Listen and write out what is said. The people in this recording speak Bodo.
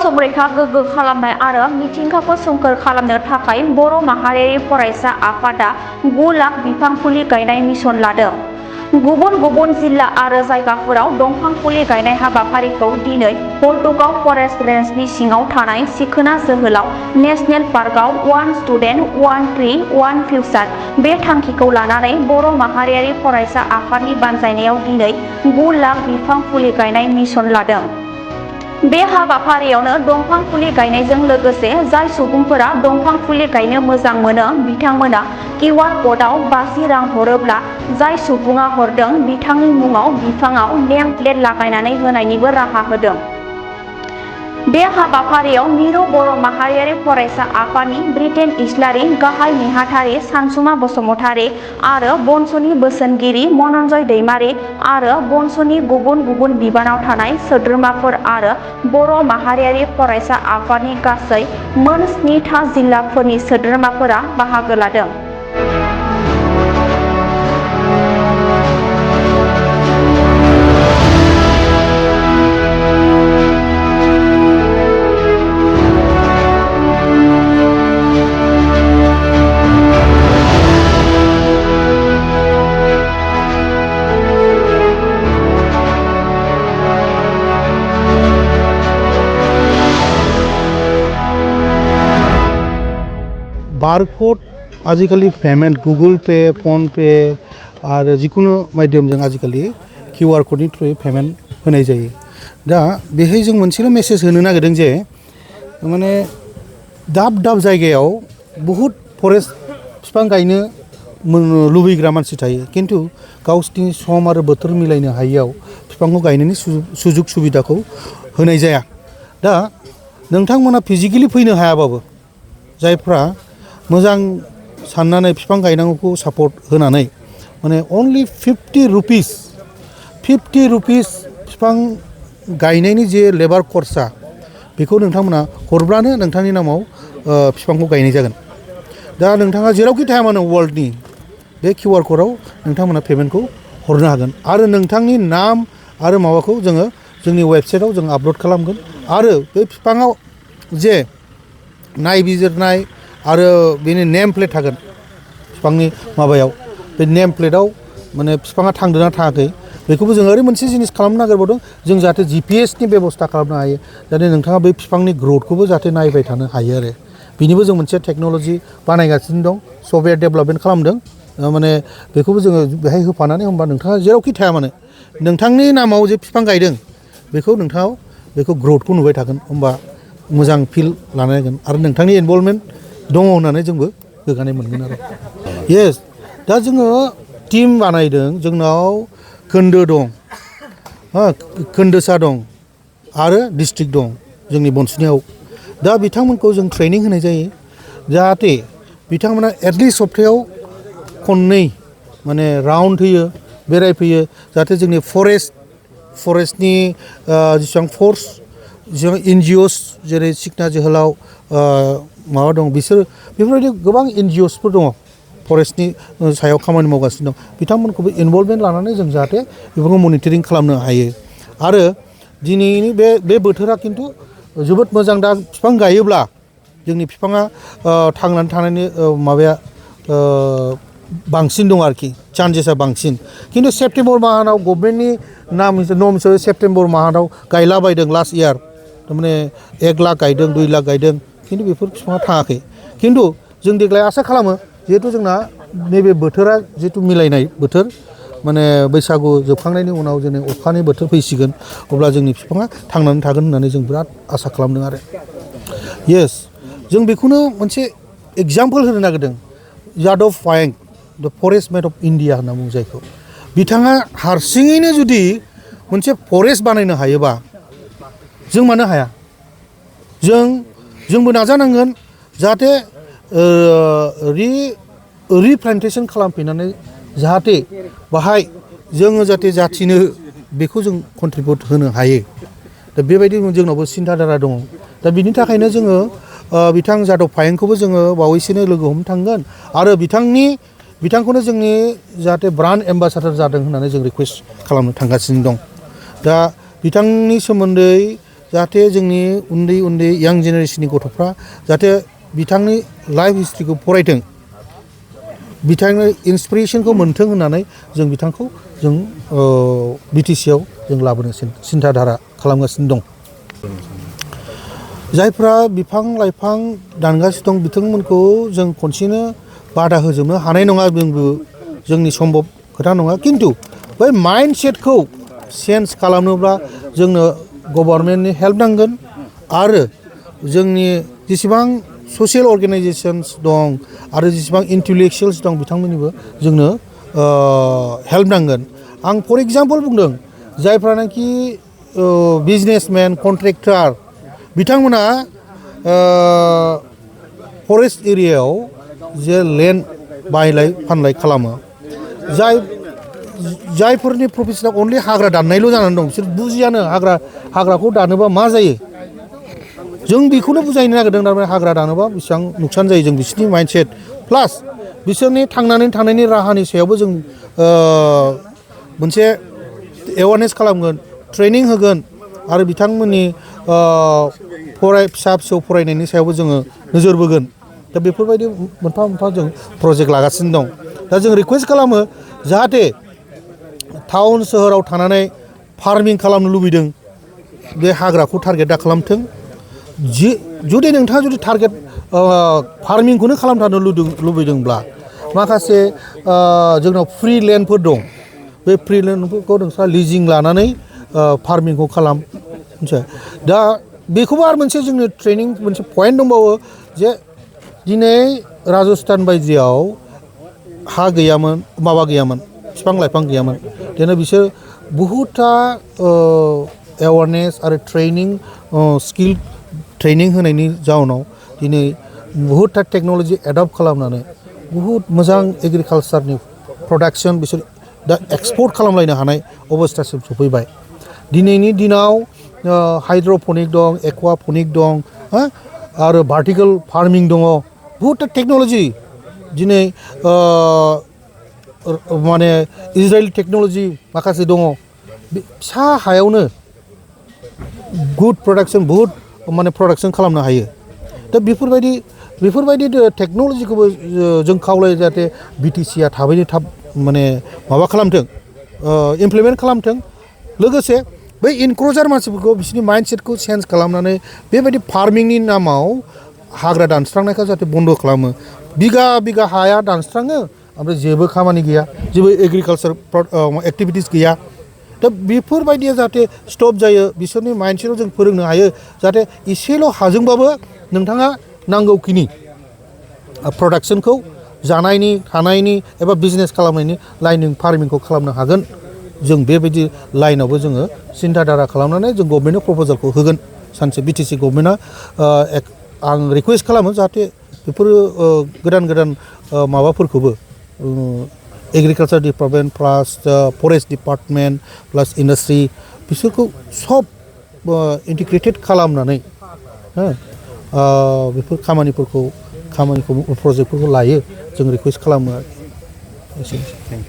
संरैखा गोग्गो खालामनाय आरो मिथिंगाखौ सोमखोर खालामनो थाखाय बर' माहारियारि फरायसा आफादा 9 लाख बिफां फुलि गायनाय मिशन लादों। गुबुन गुबुन जिल्ला आरो जायगाफोराव दंफां फुलि गायनाय हाबाफारिखौ दिनै बड'गाव फरेस्ट रेन्जनि सिङाव थानाय सिखोना जोहोलाव नेशनेल पार्कआव one student one tree one future बे थांखिखौ लानानै बर' माहारियारि फरायसा आफादनि बानजायनायाव दिनै 9 लाख बिफां फुलि गायनाय मिशन लादों। बे हाबाफारियावनो दंफां फुलि गायनायजों लोगोसे जाय सुबुंफोरा दंफां फुलि गायनो मोजां मोनो बिथांमोना QR क'डआव 50 रां हरोब्ला जाय सुबुङा हरदों बिथांनि मुङाव बिफाङाव नेम प्लेट लागायनानै होनायनिबो राहा होदों। बे हाबाफारियाव मिरु बर' माहारियारि फरायसा आफादनि ब्रिटेन इस्लारि गाहाय नेहाथारि सानसुमा बसुमतारी आरो बन्स'नि बोसोनगिरि मनन्जय दैमारि आरो बन्स'नि गुबुन गुबुन बिबानाव थानाय सोद्रोमाफोर आरो बर' माहारियारि फरायसा आफादनि गासै मोन 7था जिल्लाफोरनि सोद्रोमाफोरा बाहागो लादों। बारकोड आजिखालि payment Google Pay phone Pay और जिकुनु माध्यमजों आजिखालि QR क'डनि थ्रुयै पेमेंट होनाय जायो। दा बेहाय जों मोनसेल' मेसेज होनो नागिरदों जे माने दाब दाब जायगायाव बहुत फरेस्ट बिफां गायनो लुबैग्रा मानसि थायो किन्तु गावसिनि सम आरो बोथोर मिलायनो हायैयाव बिफांखौ गायनायनि सुजुग सुबिदाखौ होनाय जाया। दा नोंथांमोना फिजिकेलि फैनो हायाबाबो जायफ्रा मोजां साननानै बिफां गायनांगौखौ सापर्ट होनानै माने अनलि 50 रुपिस बिफां गायनायनि जे लेबार खरसा बेखौ नोंथांमोना हरब्लानो नोंथांनि नामाव बिफांखौ गायनाय जागोन। दा नोंथाङा जेरावखि थाया मानो वर्ल्डनि बे QR क'डआव नोंथांमोना पेमेन्टखौ हरनो हागोन आरो नोंथांनि नाम आरो माबाखौ जोङो जोंनि वेबसाइटआव जों आपल'ड खालामगोन आरो बे बिफाङाव जे नायबिजिरनाय आरो बेनि नेम प्लेट थागोन बिफांनि माबायाव बे नेम प्लेटआव माने बिफाङा थांदोंना थाङाखै बेखौबो जों ओरै मोनसे जिनिस खालामनो नागिरबावदों जों जाहाथे GPSनि बेबस्था खालामनो हायो जाहाथे नोंथाङा बे बिफांनि ग्रथखौबो जाहाथे नायबाय थानो हायो आरो बिनिबो जों मोनसे टेक्न'लजि बानायगासिनो दं सफ्टवेयार डेभेलपमेन्ट खालामदों माने बेखौबो जोङो बेहाय होफानानै होमबा नोंथाङा जेरावखि थाया मानो नोंथांनि नामाव जे बिफां गायदों बेखौ नोंथाङा बेखौ ग्रथखौ नुबाय थागोन होमबा मोजां फिल लानो हागोन आरो नोंथांनि इनभल्भमेन्ट दङ होननानै जोंबो गोग्गानाय मोनगोन आरो येस दा जोङो टीम बानायदों जोंनाव खोन्दो दं खोन्दोसा दं आरो डिस्ट्रिक्ट दं जोंनि बन्सनियाव दा बिथांमोनखौ जों ट्रेनिं होनाय जायो जाहाथे बिथांमोना एटलिस्ट सप्तायाव खननै माने राउन्ड होयो बेरायफैयो जाहाथे जोंनि फरेस्टनि जेसेबां फोर्स जेसेबां NGOs जेरै सिखना जोहोलाव माबा दं बिसोर बेफोरबायदि गोबां NGOsफोर दङ फरेस्टनि सायाव खामानि मावगासिनो दं बिथांमोनखौबो इनभल्भमेन्ट लानानै जों जाहाथे बेफोरखौ मनिटरिं खालामनो हायो आरो दिनैनि बे बोथोरा खिन्थु जोबोद मोजां दा बिफां गायोब्ला जोंनि बिफाङा थांनानै थानायनि माबाया बांसिन दं आरोखि चान्सेसा बांसिन खिन्थु सेप्तेम्बर माहाव गभर्नमेन्टनि नाम हिसाबै सेप्तेम्बर माहाव गायलाबायदों लास्ट इयार थारमाने 1 लाख गायदों 2 लाख गायदों खिन्थु बेफोर बिफाङा थाङाखै खिन्थु जों देग्लाय आसा खालामो जिहेथु जोंना नैबे बोथोरा जिहेतु मिलायनाय बोथोर माने बैसागु जोबखांनायनि उनाव जोंनि अखानि बोथोर फैसिगोन अब्ला जोंनि बिफाङा थांनानै थागोन होननानै जों बिराद आसा खालामदों आरो येस जों बेखौनो मोनसे एग्जाम्पल होनो नागिरदों यादव पायें द फरेस्ट मेन अफ इन्डिया होनना बुङो जायखौ बिथाङा हारसिङैनो जुदि मोनसे फरेस्ट बानायनो हायोबा जों मानो हाया जोंबो नाजानांगोन जाहाथे रिप्लान्टेसन खालामफिननानै जाहाथे बाहाय जोङो जाहाथे जाथिनो बेखौ जों कन्ट्रिबिउट होनो हायो दा बेबायदि जोंनावबो सिन्ताधारा दङ दा बिनि थाखायनो जोङो बिथां यादव पायेंखौबो जोङो बावैसोनो लोगो हमनो थांगोन आरो बिथांखौनो जोंनि जाहाथे ब्रान्ड एम्बासाडर जादों होननानै जों रिकुवेस्ट खालामनो थांगासिनो दं दा बिथांनि सोमोन्दै जाहाथे जोंनि उन्दै उन्दै यां जेनेरेसननि गथ'फ्रा जाहाथे बिथांनि लाइफ हिस्ट्रिखौ फरायथों बिथांनि इन्सपिरेसनखौ मोन्थों होननानै जों बिथांखौ जों बिटिसिआव जों लाबोनो सिन्था धारा खालामगासिनो दं जायफ्रा बिफां लाइफां दानगासिनो दं बिथांमोनखौ जों खनसेनो बादा होजोबनो हानाय नङा जोंनि सम्भब खोथा नङा खिन्थु बै माइन्डसेटखौ चेन्ज खालामनोब्ला जोंनो गभर्नमेन्टनि हेल्प नांगोन आरो जोंनि जेसेबां ससियेल अर्गेनाइजेसन्स दं आरो जेसेबां इन्टेलेक्सुयेल्स दं बिथांमोननिबो जोंनो हेल्प नांगोन आं फर एग्जाम्पल बुंदों जायफ्रानाखि बिजनेसमेन कन्ट्रेक्टर बिथांमोना फरेस्ट एरियायाव जे लेन्ड बायलाय फानलाय खालामो जायफोरनि प्रफेसना अनलि हाग्रा दाननायल' जानानै दं बिसोर बुजियानो हाग्राखौ दानोबा मा जायो जों बेखौनो बुजायनो नागिरदों थारमाने हाग्रा दानोबा बेसेबां नुकसान जायो जों बिसोरनि माइन्डसेट प्लास बिसोरनि थांनानै थानायनि राहानि सायावबो जों मोनसे एवारनेस खालामगोन ट्रेनिं होगोन आरो बिथांमोननि फिसा फिसौ फरायनायनि सायावबो जोङो नोजोर बोगोन दा बेफोरबायदि मोनफा मोनफा जों प्रजेक्ट लागासिनो दं दा जों रिकुवेस्ट खालामो जाहाथे टाउन सोहोराव थानानै फार्मिं खालामनो लुबैदों बे हाग्राखौ टारगेट दा खालामथों जुदि नोंथाङा जुदि टारगेट फार्मिंखौनो खालामथारनो लुबैदोंब्ला माखासे जोंनाव फ्रि लेन्डफोर दं बे फ्रि लेन्डफोरखौ नोंस्रा लिजिं लानानै फार्मिंखौ खालाम मिथिबाय दा बेखौबो आरो मोनसे जोंनि ट्रेनिं मोनसे पइन्ट दंबावो जे दिनै राजस्थान बायदियाव हा गैयामोन माबा गैयामोन बिफां लाइफां गैयामोन दिनै बिसोर बहुतथा एवारनेस आरो ट्रेनिं स्किल ट्रेनिं होनायनि जाउनाव दिनै बहुतथा टेक्न'लजि एडप्ट खालामनानै बहुद मोजां एग्रिकालसारनि प्रडाक्सन बिसोर दा एक्सपर्ट खालामलायनो हानाय अबस्थासिम सफैबाय दिनैनि दिनाव हाइड्र'पनिक दं एक्वापनिक दं आरो भार्टिकेल फार्मिं दङ बहुतथा टेक्न'लजि दिनै माने इजराइल टेक्न'लजि माखासे दङ फिसा हायावनो गुड प्रडाक्सन बहुद माने प्रडाक्सन खालामनो हायो दा बेफोरबायदि टेक्न'लजिखौबो जों खावलायो जाहाथे बिटिसिआ थाबैनो थाब माने माबा खालामथों इमप्लिमेन्ट खालामथों लोगोसे बै इनक्ल'जार मानसिफोरखौ बिसोरनि माइन्डसेटखौ चेन्ज खालामनानै बेबायदि फार्मिंनि नामाव हाग्रा दानस्रांनायखौ जाहाथे बन्द' खालामो बिगा हाया दानस्राङो ओमफ्राय जेबो खामानि गैया जेबो एग्रिकालसार एक्टिभिटिस गैया दा बेफोरबायदिया जाहाथे स्टप जायो बिसोरनि माइन्डसेटआव जों फोरोंनो हायो जाहाथे एसेल' हाजोंबाबो नोंथाङा नांगौखिनि प्रडाक्सनखौ जानायनि थानायनि एबा बिजनेस खालामनायनि लाइनिं फार्मिंखौ खालामनो हागोन जों बेबायदि लाइनावबो जोङो सिन्था धारा खालामनानै जों गभर्नमेन्टनो प्रप'जालखौ होगोन सानसे बिटिसि गभर्नमेन्टआ आं रिकुवेस्ट खालामो जाहाथे बेफोरो गोदान माबाफोरखौबो एग्रिकालसार डिपार्टमेन्ट प्लास फरेस्ट डिपार्टमेन्ट प्लास इन्डास्ट्रि बिसोरखौ सब इन्टिग्रेटेड खालामनानै बेफोर खामानिखौ प्रजेक्टफोरखौ लायो जों रिकुवेस्ट खालामो आरो